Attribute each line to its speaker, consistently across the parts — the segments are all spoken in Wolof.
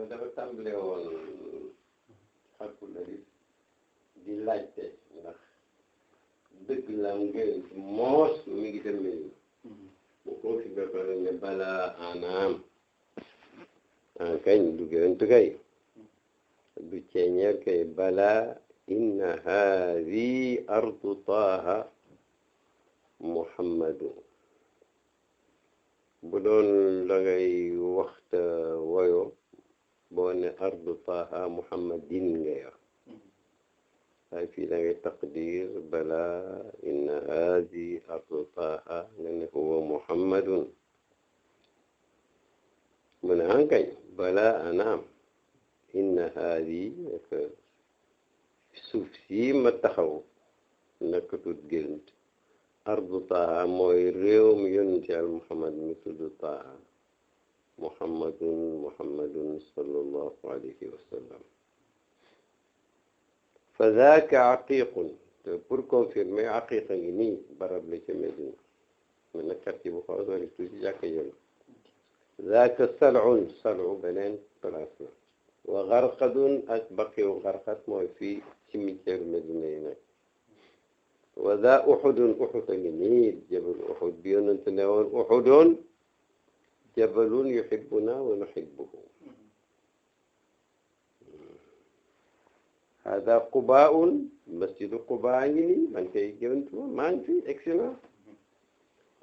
Speaker 1: dafa tàmbale woon xarful alif di laajte ndax dëgg la ngeen moos mi ngi dem mel bu ko fi ba pare ne balaa anaam kañ du gëntu kay du ceeñeer kay balaa inna haadi ardu taaha muhammadu bu doon la ngay waxta woyo boo ne ardu taaha muhammadin ngay wax waaye fii da ngay taqdir balaa inna haadi ardu taaha nga ne huwa muhammadun mu ne ankañ balaa anaam inna haadi suuf si ma taxaw nekkatut gént ardu taaha mooy réew mi yonent Yàlla Muhammad mi tudd taaha muhammadun sallallahu alayhi wa sallam fa zaaka aqiqun te pour confirmer aqiqa ngi nii barab la ca Medina mais nag quartier bu xaw a sori tuuti jàkka jël zaaka salu beneen place la wa garqadun ak baqiyu garqad mooy fii cimetière Medina yi nag wa za uxudun uxud a ngi nii jabal uxud bi yonent ne woon uxudun jabalun yuhibbuna wa nuhibbuhu hada qubaun masjidu quba ngi nii man kay gëntu maa ngi fi excellent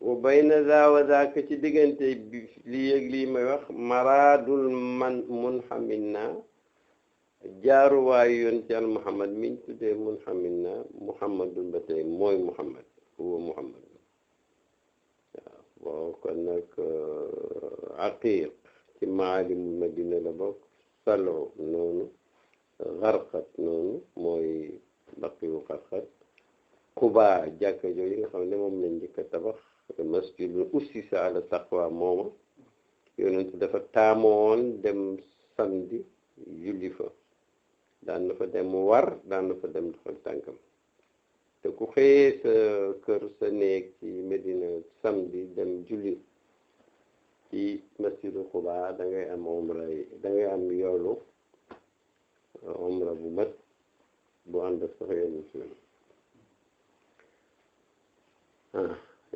Speaker 1: wa bayna za wa zaaka ci diggante bi lii ak lii may wax maradul munhamina jaaruwaayu yoon ci al muhammad miñ tuddee munhamina muhammadun ba tey mooy muhammad huwa muhammad waaw bon kon nag aqiq ci maalimul madina la bokk salo noonu xarxat noonu mooy baqiyu xarxat Quba jàkka jooju nga xam ne moom lañ njëkk a tabax masjidun ussisa ala taqwa mooma yonent dafa taamoon dem samedi julli fa daan na fa dem war daan na fa dem doxal tànkam te ku xëyee sa kër sa néeg ci Medina samedi dem julli ci masjidu Quba da ngay am umra da ngay am yoolu umra bu mat bu ànd ak sax yoonu muslim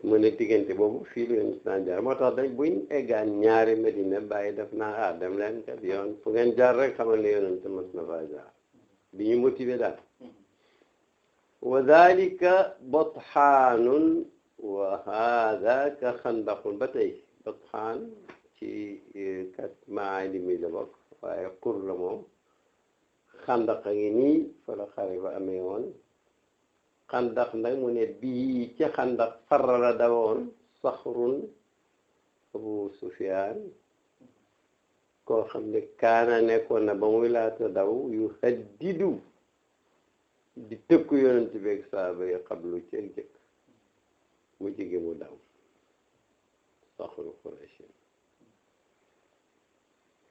Speaker 1: mu ne diggante boobu fii lu yonent daan jaar moo tax dañ buñ eggaan ñaari Medina bàyyi def naa dem leen kat yoon fu ngeen jaar rek xamal ne yonent mas na faa jaar bi ñu motivé daal wa dalika batxaanun wa haadaka xandaqun ba tey batxaan ci kat maalimi la bokk waaye xur la moom xandaq a ngi nii fa la xare ba amee woon xandaq nag mu ne bii ca xandaq farra la dawoon saxrun abu sufyaan koo xam ne kaana nekkoon na ba muy laata daw yu haddidu di tëkku yonent beeg saaba yi xablu ci jëkk mu jige mu daw saxru Quraysh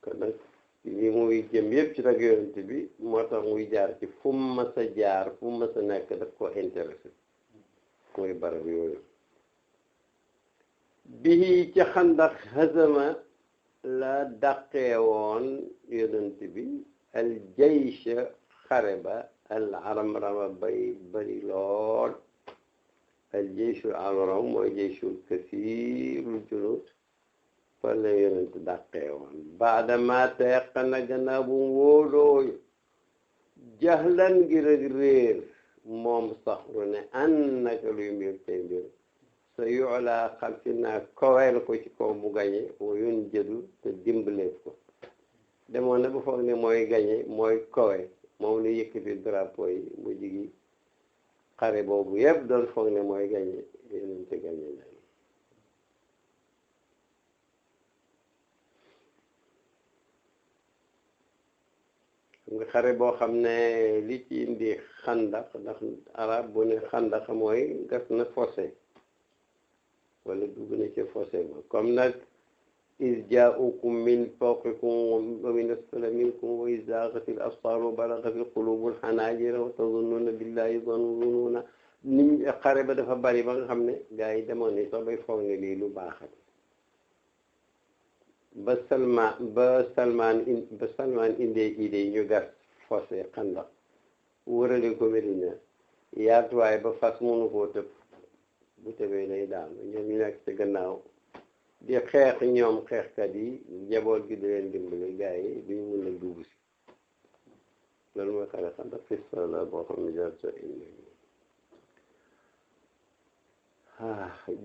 Speaker 1: kon nag li muy jëm yëpp ci tag yonent bi moo tax muy jaar ci fu mu mas a jaar fu mu mas a nekk daf ko intéressé mooy barab yooyu bii ci xandax hazama la dàqee woon yonent bi al jaysha xare ba al aramrama bay bari lool al jayshul aramram mooy jayshul kasiirul junud fa la yonent dàqee woon baadama tayaqana gannaaw bu mu wóolooyu jahlan ngir ak réer moom saxru ne an naka luy mbir tey mbir sa yoolaa xam si naa koweel ko ci kaw mu gañe wa yoon jëdu te dimbaleef ko demoon na bu foog ne mooy gañe mooy kowe moom la yëkkati drapeau yi mu jigi xare boobu yëpp doon foog ne mooy gañe yonent gañe leen nga xare boo xam ne li ci indi xandax ndax arab bu ne xandax mooy gas na fossé wala dugg na ci fossé ba comme nag iz jaa'ukum min fawqikum wa min asfala minkum wa iz zaaghatil absaar wa balagatil quluubul hanaajira wa tazunnuuna billahi zannuuna niñ xare ba dafa bari ba nga xam ne gars yi demoon ni sax bay foog ne lii lu baaxat ba Salman indee idée ñu gas fossé Xandaq wërale ko Medina yaatuwaay ba fas mënu koo tëb bu tëbee day daanu ñoom ñu nekk ci gannaaw di xeex ñoom xeexkat yi njaboot gi di leen dimbali gars yi duñu mën a dugg si loolu mooy xare Xandaq fista la boo xam ne jar sa indi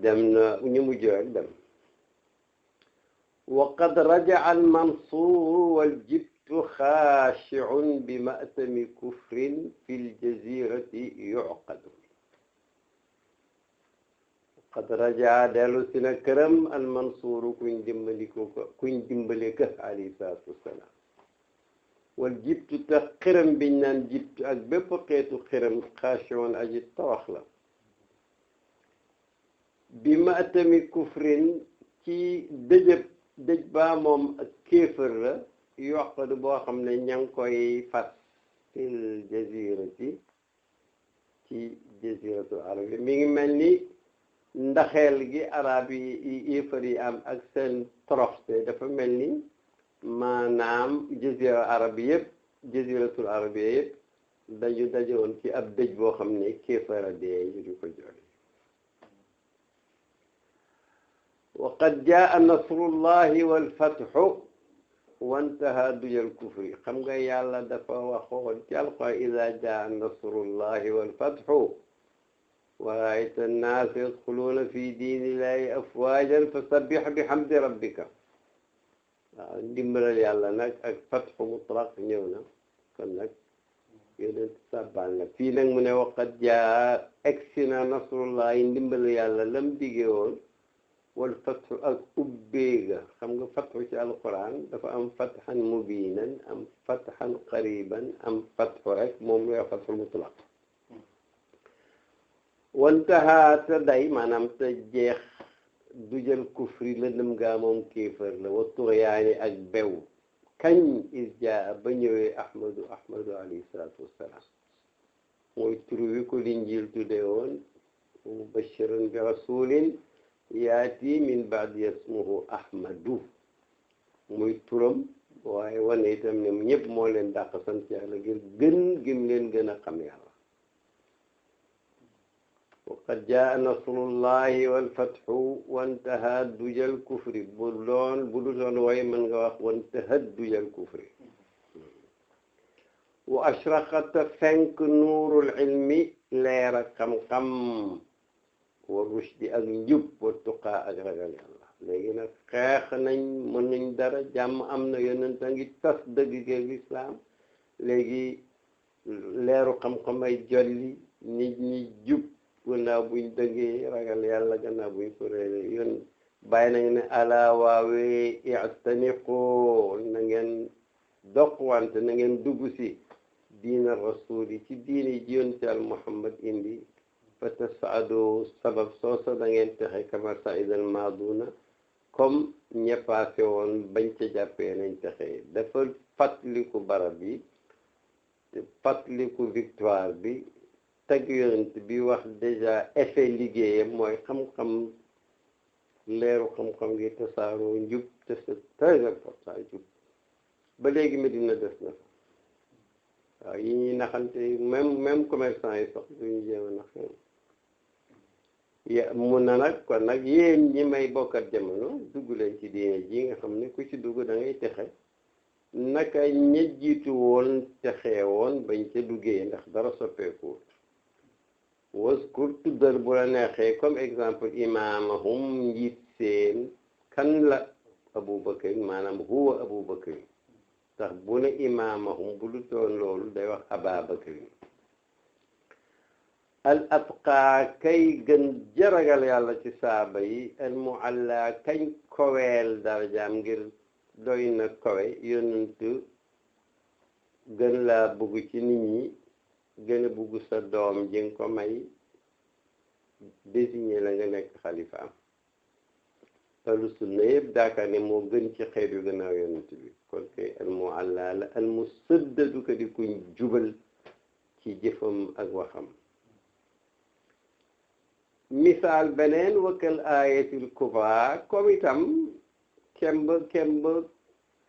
Speaker 1: dem na ñu mujj rek dem wa qad raja'a al-Mansuur wal-jibtu xaashi'un bi ma'tami kufrin fi l-jazirati yu'qadu qad raja'a dellu si na këram al-Mansuur kuñ dimbali ko alayhi salaatu wassalaam wal-jibtu te xëram biñ naan jibtu ak bépp xeetu xëram xaashi'un aji tawax la bi ma'tami kufrin ci dëj baa moom ak kéefër la yoqadu boo xam ne ña ngi koy fas fil jazirati ci jaziratu arab yi mi ngi mel ni ndaxeel gi arab yi yéefar yi am ak seen toroxte dafa mel ni maanaam jazira arab yëpp jaziratul arab yëpp dañu dajewoon ci ab dëj boo xam ne kéefër a dee ñu di ko jooy waqad jaa nasrullahi walfathu wantaha dujal kufri xam nga yàlla dafa waxoon ci alquran ida jaa nasrullahi walfathu wa raayta annaasa yadxuluuna fi diinillahi afwaajan fasabbih bihamdi rabbika waaw ndimbalal yàlla nag ak fathu mutlaq ñëw na kon nag yonent sàbbal na fii nag mu ne waqad jaa egsi na nasrullahi ndimbalal yàlla lam dige woon wal fatxu ak ubbeega xam nga fatxu ci alquran dafa am fatxan mubinan am fatxan qariban am fatxu rek moom lay fatxu mutlaq wantaha te day maanaam te jeex du jël kufri lëndëm gaa moom kéefër la wa tuxyaani ak bew kañ is jaa ba ñëwee ahmadu alayhi salaatu wassalaam mooy turu wi ko linjiil tudde woon mubashiran bi rasulin yaati min baadi ismuhu ahmadu muy turam waaye wane itam ne ñëpp moo leen dàq sant yàlla ngir gën gim leen gën a xam yàlla wa qad jaa nasrullahi walfathu wantaha dujal kufri bu du doon way mën nga wax wantaha dujal kufri wa ashraqata fenk nuurul ilmi leer ak xam-xam wa rushdi ak njub wa tuqaa ak ragal yàlla léegi nag xeex nañ mën nañ dara jàmm am na yonent a ngi tas dëgg geeg lislaam léegi leeru xam-xam ay jolli nit ñi jub gannaaw buñ dëggee ragal yàlla gannaaw buñ ko réere yoon bàyyi nañ ne ala waawee i'taniqoo na ngeen doq wante na ngeen dugg si diina rasuli ci diini ji yonent al Muhammad indi fa tasaadu sabab soosa da ngeen texe kama saidal maaduna comme ñepaase woon bañ ca jàppee nañ texe dafa fàttaliku barab bi fàttaliku victoire bi tag yonent bi wax déjà effet liggéeyam mooy xam-xam leeru xam-xam gi tasaaroo njub te c'est très important njub ba léegi Medina des na fa waaw yi ñuy naxante même commerçant yi sax duñu jéem a nax mun na nag kon nag yéen ñi may bokkat jamono dugg leen ci diine ji nga xam ne ku ci dugg da ngay texe naka ña jiitu woon texee woon bañ ca duggee ndax dara soppeekuwut waskur tuddal bu la neexee comme exemple imaamahum njiit seen kan la Abubakar maanaam huwa Abubakar tax bu ne imaamahum bu du toon loolu day wax Ababakar al atqaa kay gën jaragal yàlla ci saaba yi al mualla kañ koweel darajaam ngir doy na kowe yonentu gën laa bugg ci nit ñi gën a bugg sa doom ji nga ko may désigné la nga nekk xalifaam ahlu sunna yëpp daakaar ne moo gën ci xeet yu gannaaw yonent bi kon kay al mualla la al musaddadu ko di kuñ jubal ci jëfam ak waxam misaal beneen wakkal ayatul kubra comme itam kemb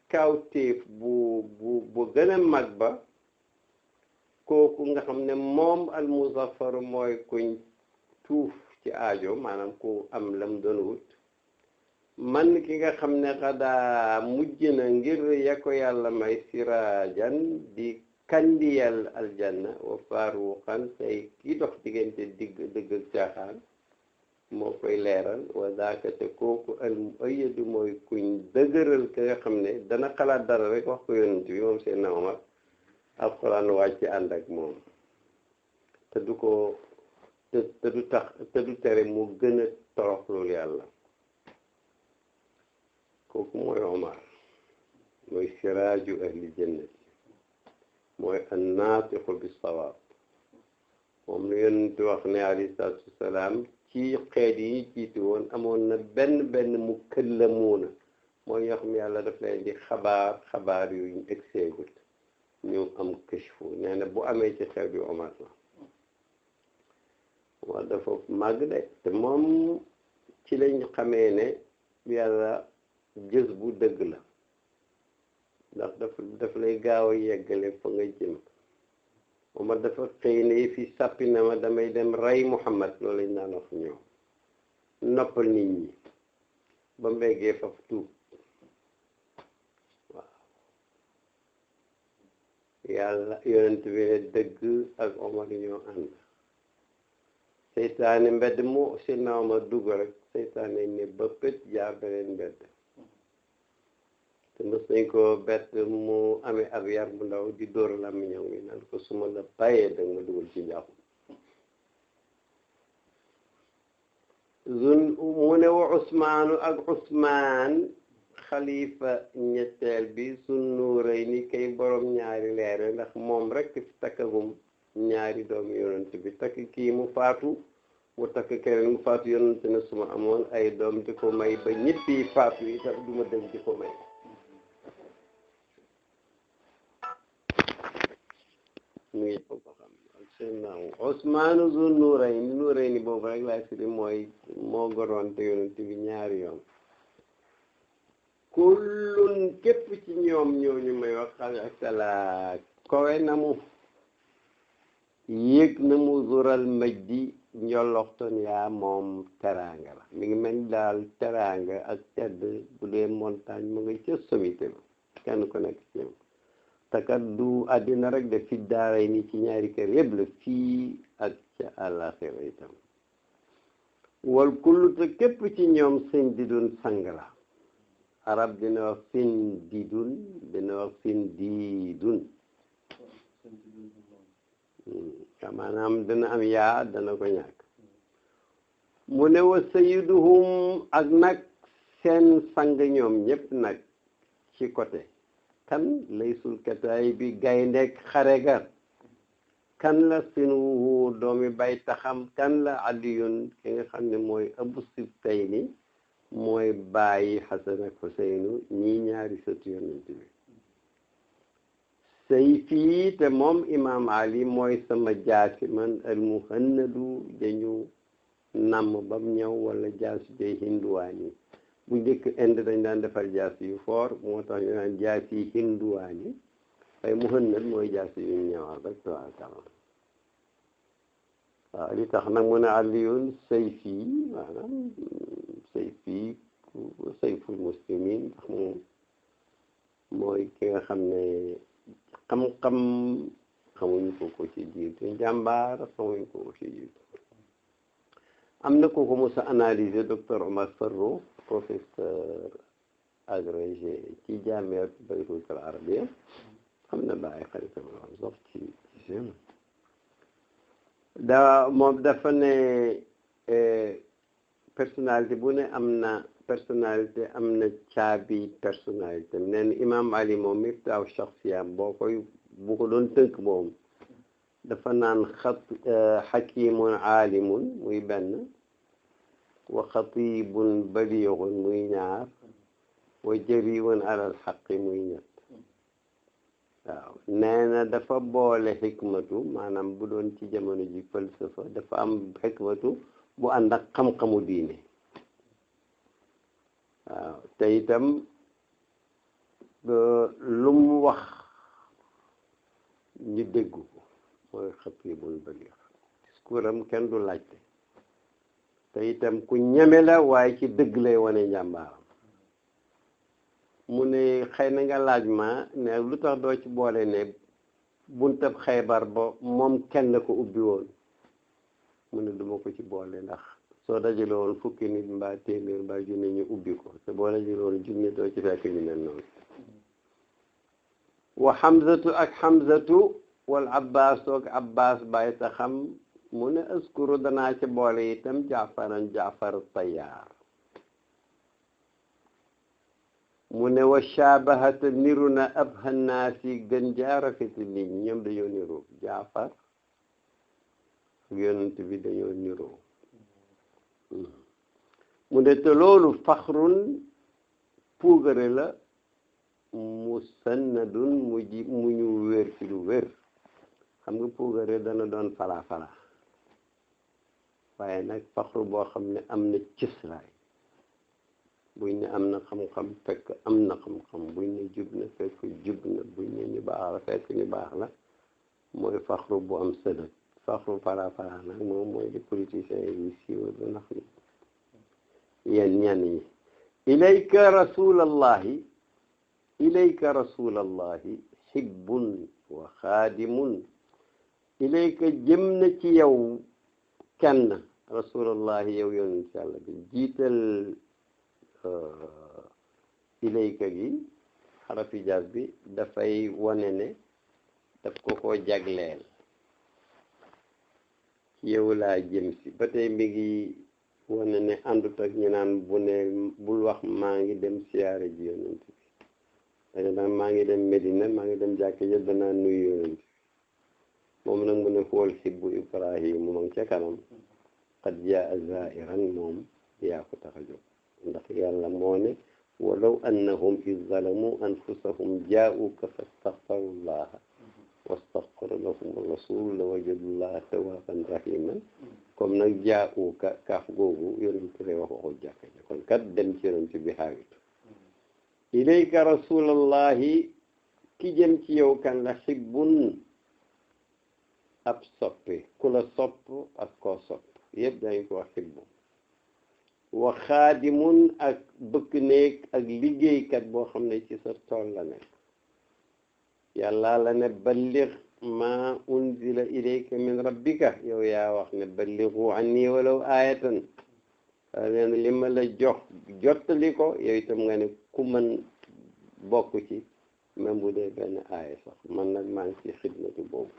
Speaker 1: kawtéef bu gën a mag ba kooku nga xam ne moom al muzaffar mooy kuñ tuuf ci aajo maanaam ku am lam doon wut man ki nga xam ne xadaa mujj na ngir ya ko yàlla may siraajan di kandiyal aljanna wa faruqan tey ki dox diggante dëgg ak caaxaan moo koy leeral wa zaaka te kooku al muayyadu mooy kuñ dëgëral ka nga xam ne dana xalaat dara rek wax ko yonent bi moom seen na Omar alquran wàcc ànd ak moom te du ko te du tax te du tere mu gën a toroxlul yàlla kooku mooy Omar mooy siraaju ahli jannati mooy annaatiqu bi sawaab moom la yonent wax ne alayhi salaatu wasalaam ci xeet yi ñu jiitu woon amoon na benn mu këllamuuna mooy ñoo xam yàlla daf leen di xabaar yu ñu egseegut ñu am kashfu nee na bu amee ci xeet yu Omar la Omar dafa màgg de te moom ci lañ xamee ne yàlla jës bu dëgg la ndax daf lay gaaw a yeggale fa nga jëm Omar dafa xëy ne fi sàppi na ma damay dem rey Muhammad loolu lañ naan wax ñoom noppal nit ñi ba mbéggee faf tuub waaw yàlla yonent bi ne dëgg ak Omar ñoo ànd seytaane mbedd mu si na Omar dugg rek seytaane ne ba pët jaar beneen mbedd te mës nañ ko bett mu amee ab yar bu ndaw di dóor làmmiñam wi naan ko suma la bàyyee danga ma dugal ci njaaxum mu ne wa Usmaanu ak Usmaan xalifa ñetteel bi Zunnuurayni kay borom ñaari leere ndax moom rek fi takkagum ñaari doomu yonent bi takk kii mu faatu mu takk keneen mu faatu yonent ne suma amoon ay doom di ko may ba ñëppi faatu yi tax duma dem di ko may mu ngi ko xam ak seen naaw Usmaanu Zunnuurayni boobu rek laay firi mooy moo goroon te yonent bi ñaari yoon kullun képp ci ñoom ñooñu may wax xalatala kowe na mu yéeg na mu zural majdi njolloxtoon yaa moom teraanga la mi ngi mel daal teraanga ak tedd bu dee montagne mu nga ca sommité ba kenn ko nekk ci ñoom takat du àddina rek de fi daaray ni ci ñaari kër yëpp la fii ak ca àllaxira itam wal kullu te képp ci ñoom sëñ di dun sang la arab dina wax fin didun dina wax fin diidun maanaam dana am yaa dana ko ñàkk mu ne wa sayyiduhum ak nag seen sang ñoom ñëpp nag ci côté kan laysul kataay bi gayndeek xare ga kan la sinuhu doomi bay taxam kan la aliyun ki nga xam ne mooy abu sibtayni mooy bàyyi Xasan ak Xuseynu ñii ñaari sëtu yonent bi sayfi te moom imam Ali mooy sama jaasi man al muhannadu dañu namm bam ñëw wala jaasi day hinduwaan yi bu njëkk Inde dañ daan defar jaasi yu foor moo tax ñu naan jaasi hinduwaan yi waaye muhannad mooy jaasi yu ñëwal rek waaw li tax nag mu ne aliyun sayfi maanaam sayful muslimin ndax moom mooy ki nga xam ne xam-xam xamuñ ko ci jiitu njàmbaar xamuñ ko ci jiitu am na ko mos a analyser docteur Omar Farro professeur agrégé ci Jaamiat Beyrouth al Arabia xam na bàyyi xaritam la woon sax ci seen moom dafa ne personnalité bu ne am na personnalité am na caabi personnalité nee na imam Ali moom miftaaw shaxsiya bu ko doon tënk moom dafa naan xakimun aalimun muy benn wa xatibun baliixun muy ñaar wa jariun alal xaqi muy ñett waaw nee na dafa boole xikmatu maanaam bu doon ci jamono ji falsafa dafa am xikmatu bu ànd ak xam-xamu diine waaw te itam lu mu wax ñu dégg ko mooy xatibul baligh discours am kenn du laajte te itam ku ñeme la waaye ci dëgg lay wane njàmbaaram mu ne xëy na nga laaj ma ne lu tax doo ci boole ne buntab Xaybar ba moom kenn ko ubbi woon mu ne duma ko ci boole ndax soo dajale woon fukki nit mbaa téeméer mbaa junne ñu ubbi ko te boo dajale woon junne doo ci fekk ñu mel noonu wa Hamzatu ak Hamzatu wal Abbas ak Abbas bàyyi ta xam mu ne askuru danaa ci boole itam Jaafaran Jaafar Tayaar mu ne wa shaabahata niru na ab hannaasi gën jaa rafeti nit ñi ñoom dañoo niroo Jaafar ak yonent bi dañoo niroo mu ne te loolu faxrun puugare la musannadun mu ñu wér ci lu wér xam nga puugare dana doon fala waaye nag faxru boo xam ne am na cëslaay buñ ne am na xam-xam fekk am na xam-xam buñ ne jub na fekk jub na buñ ne ñu baax la fekk ñu baax la mooy faxru bu am sënat faxru fala nag moom mooy di politiciens yi siiwa du nax ni yéen ñenn ñi ilayka rasulallahi hibbun wa xaadimun ilayka jëm na ci yow kenn rasulallahi yow yonent yàlla bi jiital ilayka gi xarafi jas bi dafay wane ne daf ko jagleel yow laa jëm si ba tey mi ngi wane ne àndut ak ñu naan bul wax maa ngi dem siyaare ji yonent bi danga naan maa ngi dem Medina maa ngi dem jàkk ja danaa nuyu yonent bi moom nag mu ne xool xibbu Ibrahima ma ngi ca kanam qad jaa zairan moom yaa ko tax a jóg ndax yàlla moo ne walaw annahum iz zalamu anfusahum jaa'uka fastaghfirullaha wastaghfara lahum rasul la wajadullaha tawwaban rahiman comme nag jaa'uka kaaf googu yonent lay wax waxul jàkka ja kon kat dem ci yonent bi xaawitu ilayka rasulallahi ki jëm ci yow kan la xibbun ab soppe ku la sopp ak koo sopp yëpp dañu ko wax xibbu wa xaadimun ak bëkk néeg ak liggéeykat boo xam ne ci sa tool la nekk yàlla la ne balligh ma unzila ilayka min rabbika yow yaa wax ne ballighu anni walaw aayatan leen li ma la jox jottali ko yow itam nga ne ku mën bokk ci même bu dee benn aaya sax man nag maa ngi ci xidmatu boobu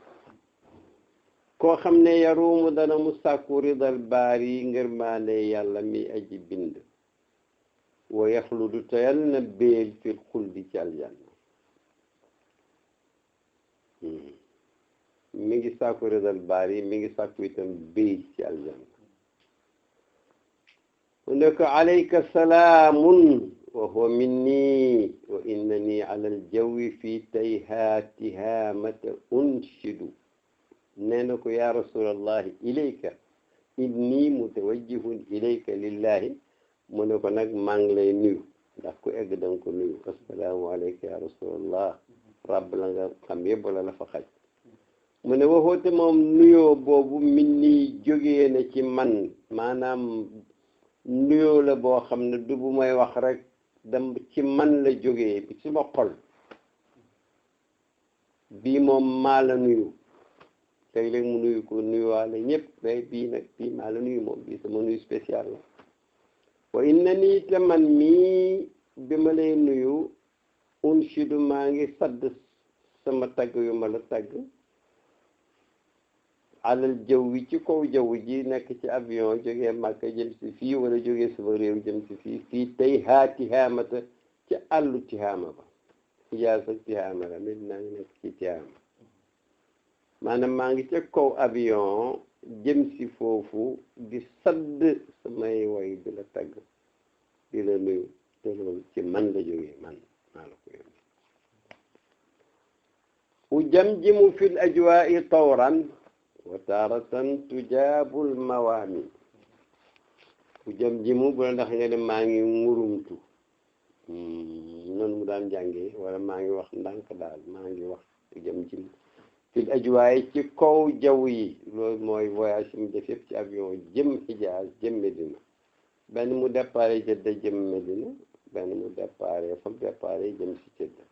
Speaker 1: koo xam ne yaruumu dana mu sàkku ridal baari ngir maane yàlla mi aji bind wa yaxludu te yal na béel fil xuldi ci aljanna mi ngi sàkku ridal baari mi ngi sàkku itam béel ci aljanna mu ne ko alayka salaamun wa huwa minni wa innani ala aljawi fi tayhaatihaamata unshidu nee na ko yaa rasulallahi ilayka inni mutawajjihun ilayka lillahi mu ne ko nag maa ngi lay nuyu ndax ku egg danga ko nuyu assalaamu alayka ya rasulallah rab la nga xam yëpp la fa xaj mu ne waxoote moom nuyoo boobu min nii jógee na ci man maanaam nuyoo la boo xam ne du bu may wax rek dem ci man la jógee bi ci ma xol bii moom maa la nuyu léeg-léeg mu nuyu ko nuyuwaale ñëpp mais bii nag bii maa la nuyu moom bii sama nuyu spécial la wa inna nii te man mii bi ma lay nuyu unshidu maa ngi sadd sama tagg yu ma la tagg alal jaww ci kaw jaww ji nekk ci avion jógee Makka jëm si fii wala jógee sama réew jëm si fii tey tihaamata ci àllu tihaama ba ijaasa tihaama la mit naa ngi nekk ci tihaama maanaam maa ngi ca kaw avion jëm si foofu di sadd samay way di la tagg di la nuyu te loolu ci man la jógee man maa la ko yóbbu ujamjimu fil ajwaa'i tawran wa taaratan tujaabul mawaami ujamjimu bu la ndax nga ne maa ngi ngurumtu daan jàngee wala maa ngi wax ndànk daal maa ngi wax jëm ci fil ajwaay ci kaw jaww yi loolu mooy voyage yi mu def yëpp ci avion jëm Hijaaz jëm Medina benn mu déparé Jedda jëm Medina benn mu déparé fa mu déparé jëm si Jedda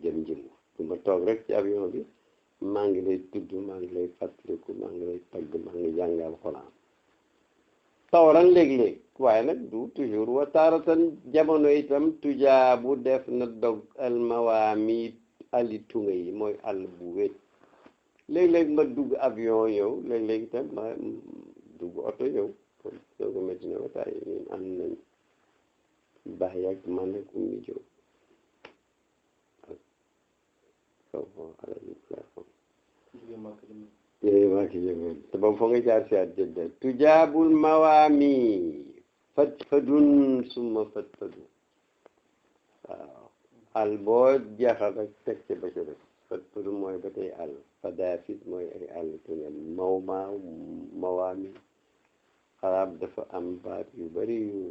Speaker 1: jëm jëm du ma toog rek ci avion bi maa ngi lay tudd maa ngi lay fàttaliku maa ngi lay tagg maa ngi jàngal Alxuraan tawran léeg-léeg waaye nag du toujours wa taaratan jamono itam tujaa bu def na dog almawaami ali tunga yi mooy àll bu wéet léeg-léeg ma dugg avion yow léeg-léeg itam ma dugg oto yow kon sooga Medina ba tàyyi ñun am nañ bàyyi ak man ak Ummi Jóob ak kaw fo alaji plafon maa ki jëmoon te bam foo nga jaar si at jëdda tujaabul mawaami fat fadun summa fat fadun waaw al boo jeexal rek teg ci ba ci rek fat fadun mooy ba tey àll fadaafit mooy ay àll tunel mawaami arab dafa am baat yu bari yu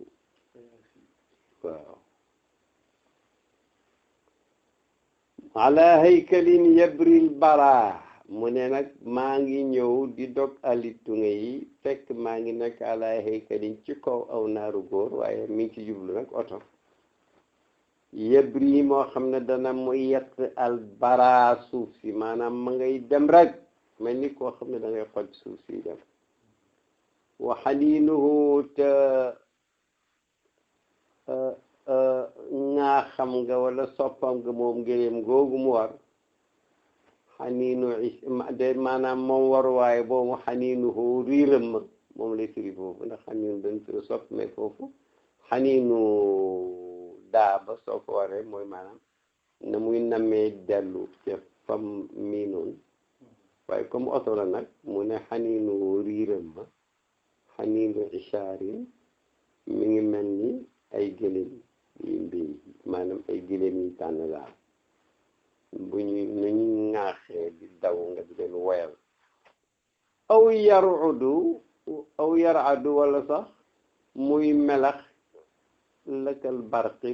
Speaker 1: waaw ala haykalin yabril bara mu ne nag maa ngi ñëw di dog alitunga yi fekk maa ngi nekk ala haykalin ci kaw aw naaru góor waaye mi ngi ci jublu nag oto yabri moo xam ne dana mu yett al bara suuf si maanaam ma ngay dem rek mel ni koo xam ne da ngay xoj suuf si dem wa xaniinuhu te ngaa xam nga wala soppam nga moom ngëneem googu mu war xaniinu de maanaam moom waruwaay boobu xaniinuhu riiram ma moom lay firi foofu ndax xaniinu dañ firi sopp mais foofu xaniinu daaba soo ko waree mooy maanaam na muy namee dellu ca fam mii noonu waaye comme oto la nag mu ne xaniinu riiram ma xaniinu ishaarin mi ngi mel ni ay gëléem yi mbéy maanaam ay gëléem yi tànn daal bu ñu nañu ŋaaxee di daw nga di leen woyal aw yaradu wala sax muy melax lëkkal barqi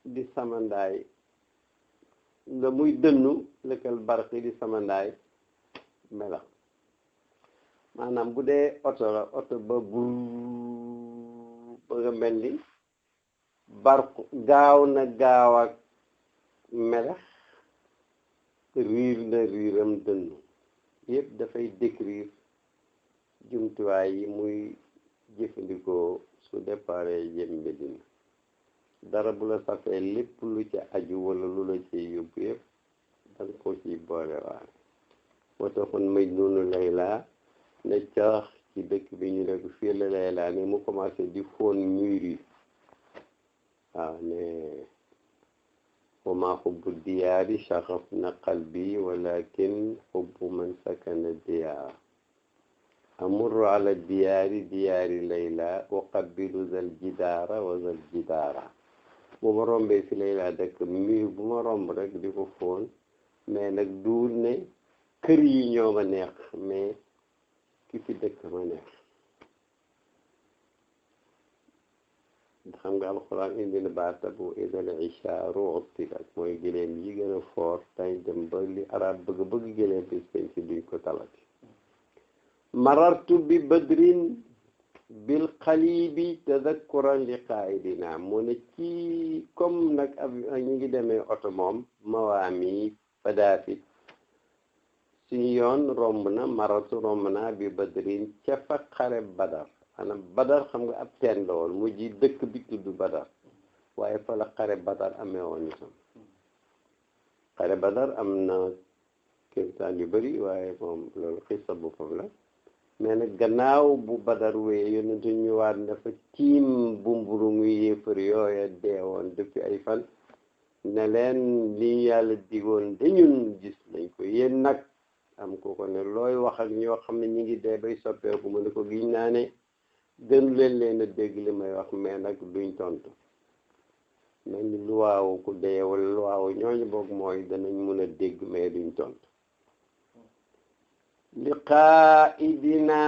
Speaker 1: di samandaay la muy dënnu lëkkal barqi di samandaay melax maanaam bu dee oto la oto ba ba nga mel ni barqu gaaw na gaaw ak melax riir na riiram dënnu yëpp dafay décrire jumtuwaay yi muy jëfandikoo su déparé jëm Medina dara bu la safee lépp lu ca aju wala lu la ci yóbbu yëpp danga ko ci boole waale moo taxoon Majnuunu Layla ne cax ci dëkk bi ñu ne ko fii la Layla ne mu commencé di fóon mur yi waaw ne wa maa xubbu diyaari shaxaf na qalbi walakin xubbu man sakana diyaar amurru ala diyaari Layla uqabbilu zal jidaara wa zal jidaara bu ma rombee fi Layla dëkk mur bu ma romb rek di ko fóon mais nag duul ne kër yi ñoo ma neex mais ki fi dëkk ma neex xam nga alxuraan indi na baata bu idal ishaaru uttilat mooy gëléem yi gën a foor tay dem ba li arab bëgg gëléem bis penc duñ ko talati marartu bi badrin bil xalibi tadakkuran li qaidina mu ne ci comme nag ab ñu ngi demee oto moom mawaami fadaafit suñu yoon romb na marartu romb na bi badrin ca fa xare badar maanaam badar xam nga ab teen la woon mujj dëkk bi tudd badar waaye fa la xare badar amee woon itam xare badar am na kéemtaan yu bëri waaye moom loolu xisa boppam la mais nag gannaaw bu badar wee yonentu ñu waat dafa tiim bumburu muy yéefar yooya deewoon depuis ay fan ne leen li yàlla digoon dañun gis nañ ko yéen nag am ko ko ne looy wax ak ñoo xam ne ñi ngi dee bay soppeeku mu ne ko giñ naa ne gënu leen a dégg li may wax mais nag duñ tontu mel ni luwaawu ku dee wala luwaawu ñooñu boog mooy danañ mun a dégg mais duñ tontu liqaa'idina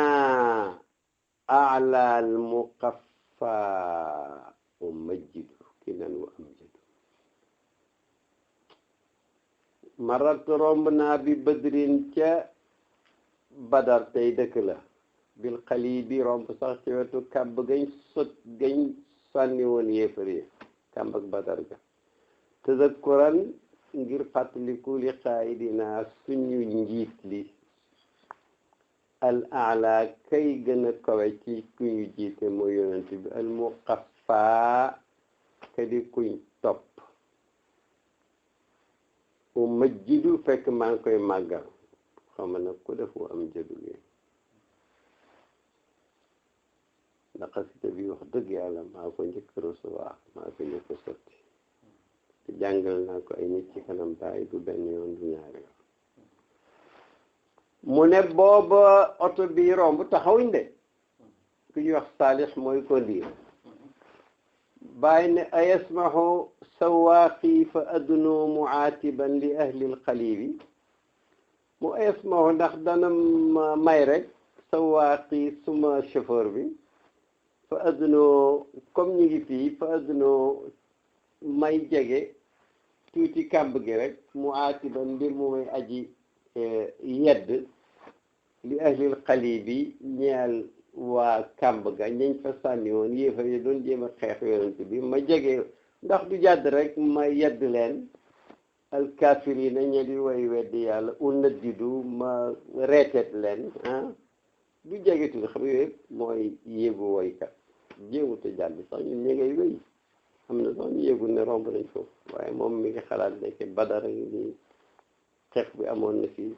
Speaker 1: a'la al muqaffa umajjidu kinan wa am marat romb naa bi badrin ca badar tey dëkk la bil xali bi romb sax ci wetu kàmb gañ sànni woon yéefar yi kàmb ak badar ga tazakkuran ngir fàttaliku li xaayidina suñu njiit li al ala kay gën a kawe ci ku ñu jiite mooy yonent bi al muqaffa ka di kuñ topp u majjidu fekk maa ngi koy màggal xam nga nag ku defu am jëdu gi ndax xasida bi wax dëgg yàlla maa ko njëkk recevoir maa ko njëkk sotti te jàngal naa ko ay nit ci kanam bàyyi du benn yoon du ñaari yoon mu ne booba oto bi romb taxawuñ de ku ñuy wax Saalix mooy conduire bàyyi ne ayasmahu sawaaqi fa adnu muaatiban li ahli lxalibi mu ayasmahu ndax dana may rek sawaaqi suma chauffeur bi fa adno comme ñu ngi fii fa adno may jege tuuti kàmb gi rek muaatiban mbir mu may aji yedd li ahlil xalibi ñeel waa kàmb ga ñañ fa sànni woon yéefar yi doon jéem a xeex yonent bi ma jege ndax du jàdd rek ma yedd leen alkafirina ñe di way weddi yàlla unaddidu ma reeteet leen du jege tuuti xam yooyu yëpp mooy yéegu woykat jéemu te jàdd sax ñun ñu ngay wéy am na sax ñu yéegul ne romb nañ foofu waaye moom mi ngi xalaat nekk badara ngi nii xeex bi amoon na fi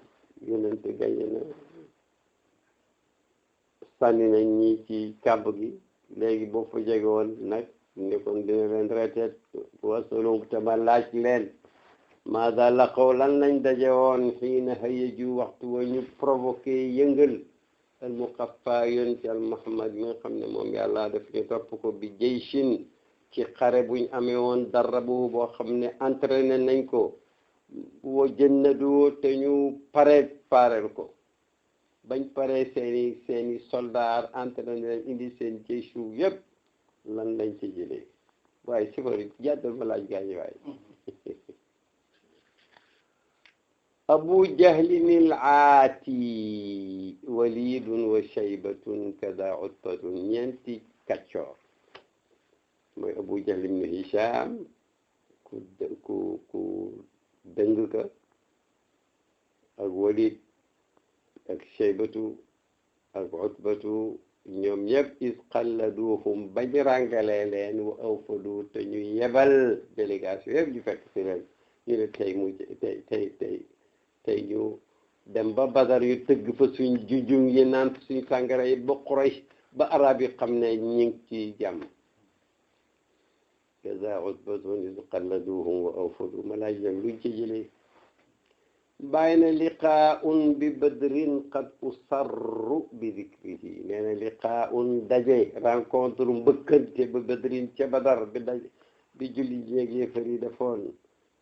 Speaker 1: yonent gañe na sànni nañ ñi ci kàmb gi léegi boo fa jege woon nag ne kon dina leen reeteet wasalum te ma laaj leen maada laqaw lan lañ daje woon xiina hayaju waxtu wa ñu provoqué yëngal al muqaffa yoon ci al muhammad mi nga xam ne moom yàlla def ñu topp ko bi jeyshin ci xare buñ amee woon darabu boo xam ne entraîné nañ ko wa jënnadu te ñu pareel ko bañ paree seeni soldat entraîné nañ indi seen jeyshu yëpp lan lañ ci jëlee waaye sifari jàddal ma laaj gaañu waaye abu jahlin al-aati walidun wa shaybatun kada utbatun ñeenti kaccoor mooy abu jahl ibn hisham ku dëng ka ak walid ak shaybatu ak utbatu ñoom ñëpp is xalladuhum bañ ràngalee leen wa awfadu te ñu yebal délégation yëpp ñu fekk si leen ñu ne tey ñu dem ba Badar yu tëgg fa suñ jujung yi naan suñ sàngara yi ba Quraysh ba arab yi xam ne ñu ngi ci jàmm kaza utbatun is xalladuhum wa awfadu ma laaj leen luñ ci jëlee bàyyi na liqaaun bi badrin qad usarru bi dikrihi nee na liqaaun daje rencontre mbëkkante ba badrin ca badar bi julli ñeeg yéefar yi defoon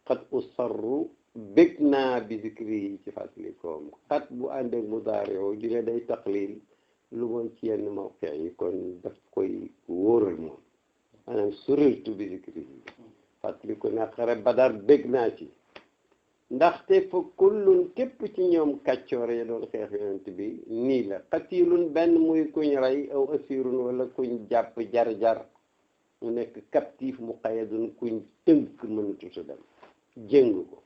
Speaker 1: qad usarru bég naa bi dikrihi ci fàttalikoom xat bu ànd ak mudaariu dina day taqlil lu moon ci yenn mawqi yi kon daf koy wóoral moom maanaam sureltu bi dikrihi fàttaliko na xare badar bég naa ci ndaxte fa kullun képp ci ñoom kàccoor ya doon xeex yonent bi nii la xatilun benn muy kuñ rey aw asirun wala kuñ jàpp jar-jar mu nekk captif mu xayadun kuñ tënk mënatu sa dem jëng ko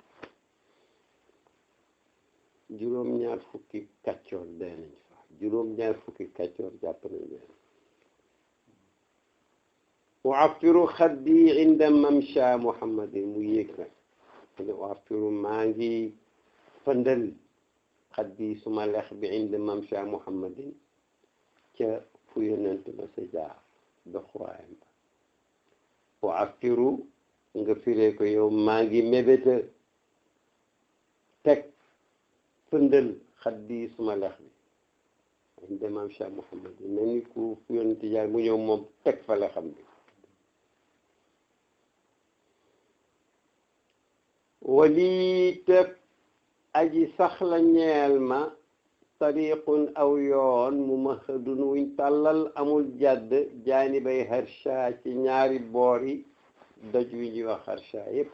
Speaker 1: juróom-ñaar fukki kàccoor dee nañ fa juróom-ñaar fukki kàccoor jàpp nañ leen uaffiru xaddi inda mamsha muhammadin mu yéeg nag ne uaffiru maa ngi fëndal xaddi suma lex bi inda mamsha muhammadin ca fu yonent ba sa jaar doxwaayam ba uaffiru nga firee ko yow maa ngi mébéta teg fëndal xaddi suma lex bi inda mamsha muhammadin mel ni ku fu yonent jaar mu ñëw moom teg fa lexam bi wali te aji saxla ñeel ma tariqun aw yoon mu mahadun wuñ tàllal amul jàdd jaani bay harsha ci ñaari boori doj wi ñuy wax harsha yépp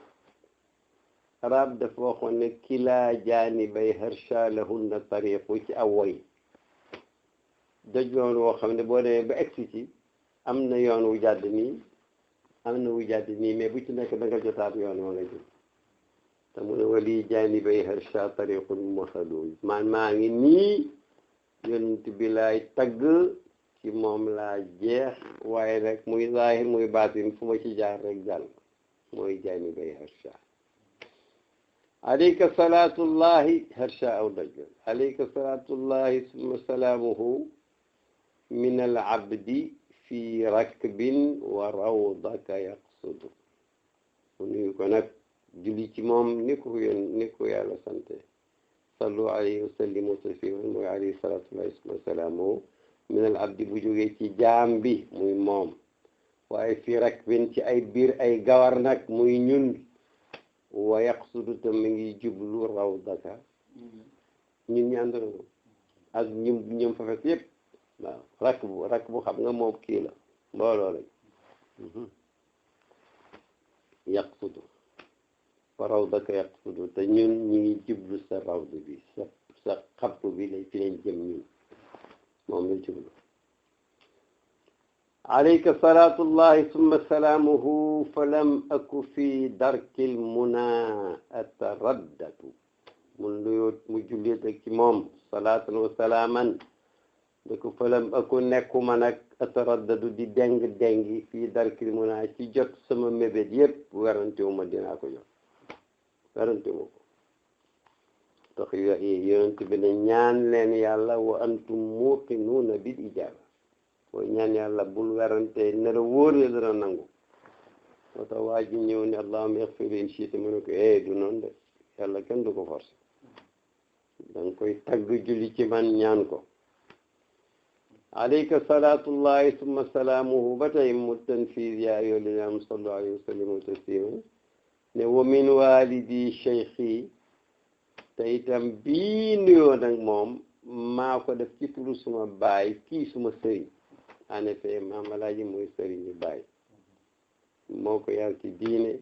Speaker 1: wali te aji saxla ñeel ma tariqun aw yoon mu mahadun wuñ tàllal amul jàdd jaani bay harsha ci ñaari boori doj wi ñuy wax harsha yépp wali te aji saxla ñeel ma tariqun aw yoon mu mahadun wuñ tàllal amul jàdd jaani bay harsha ci ñaari boori arab dafa waxoon ne kilaa jaanibay harsha lahunna tariqu ci awoy doj yoon woo xam ne boo demee ba egsi ci am na yoon wu jàdd nii am na wu jàdd nii mais bu ci nekk da nga jotaat yoon wa nga jëm te mu ne wali jaanibay harsha tariqun musalul man maa ngi nii yonent bi laay tagg ci moom laa jeex waaye rek muy zahir muy baatin fu ma ci jaar rek jàll mooy jaanibay harsha alayka salaatullahi harsha aw dajjal alayka salaatullahi summa salaamuhu min al abdi fi rakbin wa rawdaka yaqsudu mu nuyu ko nag julli ci moom ni ko yàlla sante sallu alayhi wa sallimu tasliman mooy alayhi salaatullahi summa salaamuhu min al abdi bu jógee ci jaam bi muy moom waaye fi rakbin ci ay biir ay gawar nag muy ñun wa yaqsudu te mi ngi jublu rawdaka ñun ñi ànd ak ñum fa fekk yëpp waaw rakk bu xam nga moom kii la mbooloo lañ yaqsudu wa rawdaka yaqsudu te ñun ñi ngi jublu sa rawdu bi sa xabtu bi lañ fi lañ jëm ñun moom lañ jublu alayka salaatullahi summa salaamuhu falam aku fi darkil muna ataraddatu mun nuyoo mu jullit ak ci moom salaatan wa salaaman da ko falam aku nekkuma nag ataraddatu di déng-déngi fii darkil muna ci jot sama mébét yépp werantewuma dinaa ko jot werantewuma ko tax yonent bi ne ñaan leen yàlla wa antum muuqinuuna bil ijaaba mooy ñaan yàlla bul werante ne la wóor ne dana nangu moo tax waa ji ñëw ne allahumma ighfir li in shi'ta mu ne ko du noonu de yàlla kenn du ko forcé da nga koy tagg julli ci man ñaan ko alayka salaatullahi summa salaamuhu ba tey mu tanfiis yaa ayyuha llaziina aamanu sallu alayhi wa sallimu tasliman ne wa min walidi cheikhi te itam bii nuyoo nag moom maa ko def ci turu suma baay kii suma sëriñ en effet maam Alaaji mooy sëriñu baay moo ko yar ci diine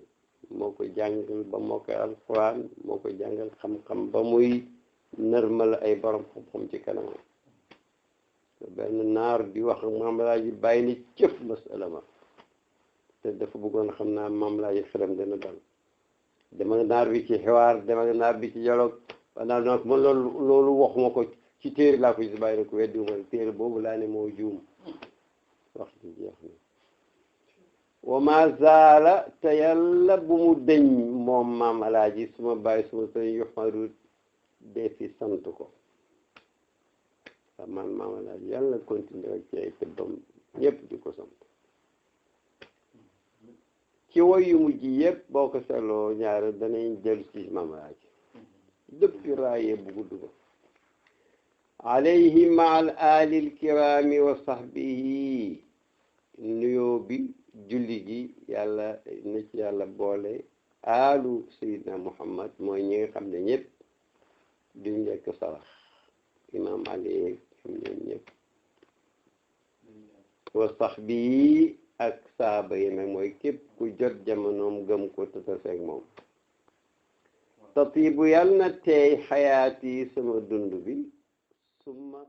Speaker 1: moo ko jàngal ba moo ko alxuraan moo ko jàngal xam-xam ba muy nërmal ay borom xam-xam ci kanam benn naar di wax ak maam Alaaji bàyyi ni cëf masala ma te dafa bëggoon xam naa maam Alaaji xelam dana dal dama naar bi ci xiwaar dama naar bi ci dialogue naa donc man loolu waxuma ko ci téere laa ko gis bàyyi na ko weddiwuma téere boobu laa ne moo juum waxtu jeex na wa ma zaala te yàlla bu mu deñ moom maam Alaaji suma bàyyi suma sëñ yuxmadu dee fi sant ko man maam Alaaji yàlla continuer ak ci ay tëbbam ñëpp di ko sant ci woy yu mujj yëpp boo ko seetloo ñaare danañ jël ci maam Alaaji depuis raaye bu gudd ko alayhi ma al ali al kirami wa sahbihi nuyoo bi julli gi yàlla na ci yàlla boole alu sayidna muhammad mooy ñi nga xam ne ñëpp duñ njëkk sarax imam ali xam ñoom ñëpp wa sahbihi ak saaba yi nag mooy képp ku jot jamonoom gëm ko te taseeg moom tatibu yàlla na teey xayaati sama dund bi summa